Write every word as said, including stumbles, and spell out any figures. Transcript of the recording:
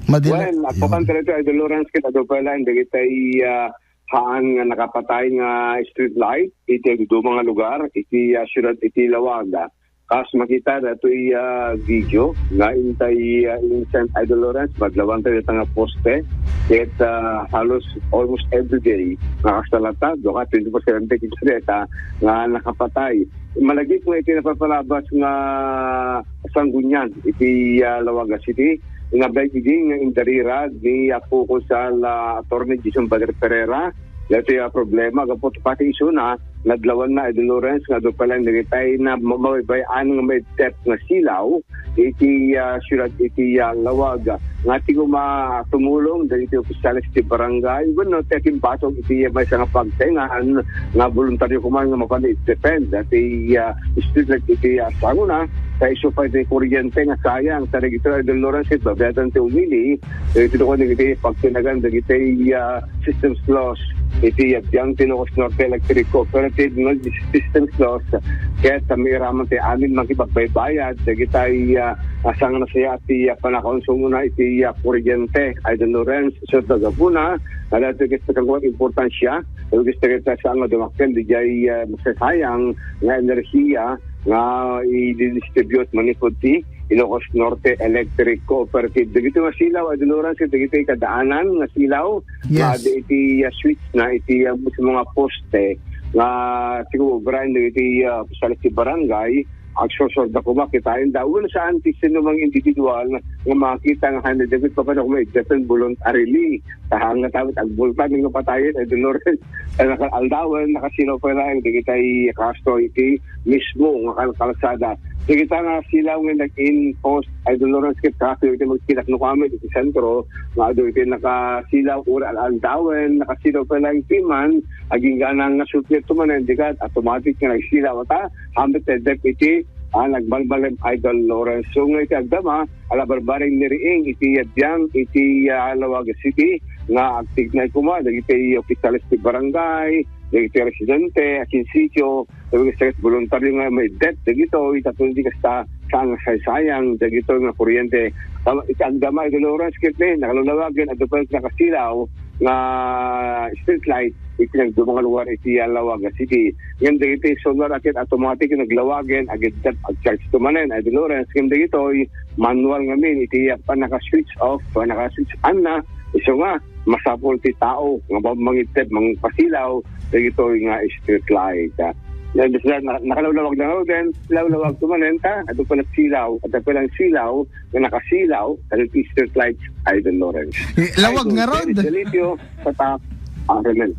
Madila-, Well, yun. Agpapan tayo, Idol Lawrence, ket adu pay laeng dagiti, ah, haan nga nakapatay nga street light iti agduma nga lugar iti, ah, siyudad iti Lawag. Kas makita datoy, ah, video nga intay, ah, insent, Idol Lawrence, madlawan tayo nga poste. Ket, ah, halos almost every day nga kasla latta, dua ka twenty-four seven ti nga nakapatay. Malagip nga iti napapalabas nga sanggunian iti, ah, Laoaga City, inabay idi nga indarirag ni, ah, Proconsul, ah, Attorney Jason Bader Ferrera. Daytoy a problema, gapu pati isuna, nadlawan na, Idol Lawrence, nga adu pay laeng dagiti na ma-, mabaybay-an nga maiddep nga silaw iti, ah, siyudad iti, ah, Laoag. Nga ti koma tumulong dagiti opisyales ti barangay, wenno ti akinbatog iti, ah, maysa nga pagtaengan nga voluntaryo koma nga mapan iddepen dati, ah, street light iti, ah, sangona, ta isu pay ti kuryente nga sayang. Ta dagitoy, Idol Lawrence, ket babayadan ti umili, eh, iti koma dagiti pagtinagan dagiti, ah, systems loss iti, ah, biang ti Ilocos Norte Electric Cooperative nga systems loss. Ket, ah, mairaman ti amin makipagbaybayad dagiti, ah, sangana ti, ah, pannakaonsumona iti, ah, kuryente, Idol Lawrence. So, ta gapuna, nga daytoy ket ti kangkuan importansia, ket ti ket saan nga dumakkel diay, ah, masasayang nga enerhiya nga i-distribute manipud ti Ilocos Norte Electric Cooperative. Dagiti nga silaw, Idol Lawrence, dagiti kadaanan nga silaw, Yes. nga adi iti, ah, switch na iti, ah, mismo nga poste nga siguro, Brian, dagiti, ah, opisyales ti barangay, agsursurda koma, kitaen da. Wen, saan ti sino mang individual nga makita nga handa dagiti papano koma iddepen voluntarily. Tahang nga tawit agbulta nga patayen, Idol Lawrence. Ay, naka-, aldawen, nakasilaw pay laeng dagiti kasto iti mismo nga kal-, kalsada. Dagiti nga silaw nga nag-in post, Idol Lawrence, ket kasto iti magkita no kami iti sentro, nga adu iti nakasilaw, ura al-, aldawen, nakasilaw pay laeng ti man, agingga nga supplier to manen, di ket automatic nga nagsilaw ta, hambit ti dep iti, ah, nagbalbalin, Idol Lawrence. So, nga iti agdama, ala barbareng ni Riing iti biang iti, ah, Laoaga City nga agtignay koma dagiti opisyales ti barangay, dagiti residente, akin sitio, dagiti voluntaryo nga maiddep dagitoy tapno di kasta saan nga saysayang dagitoy nga kuryente. Tama, iti agdama, Idol Lawrence, ket ni, nakalulawagen, adu pay nakasilaw nga street light iti nagduma nga lugar iti Laoaga City. Ngem dagiti solar a ket automatic nga naglawagen, agiddep, ag-charge to manen, Idol Lawrence. Ngem dagitoy, manual ngamin iti pannaka-switch off, pannaka-switch on na, isu nga, masapul ti tao nga ba-, mangiddep, mangpasilaw, dagitoy nga street light. Ah, yan, basta na-, nakalawlawag na raw din, lawlawag to manen ta, adu pay la silaw, adu pay la silaw, nga nakasilaw, adu ti street lights, Idol Lawrence. Eh, lawag Idol nga Dennis rod. Delicio, Tatak, Arnel.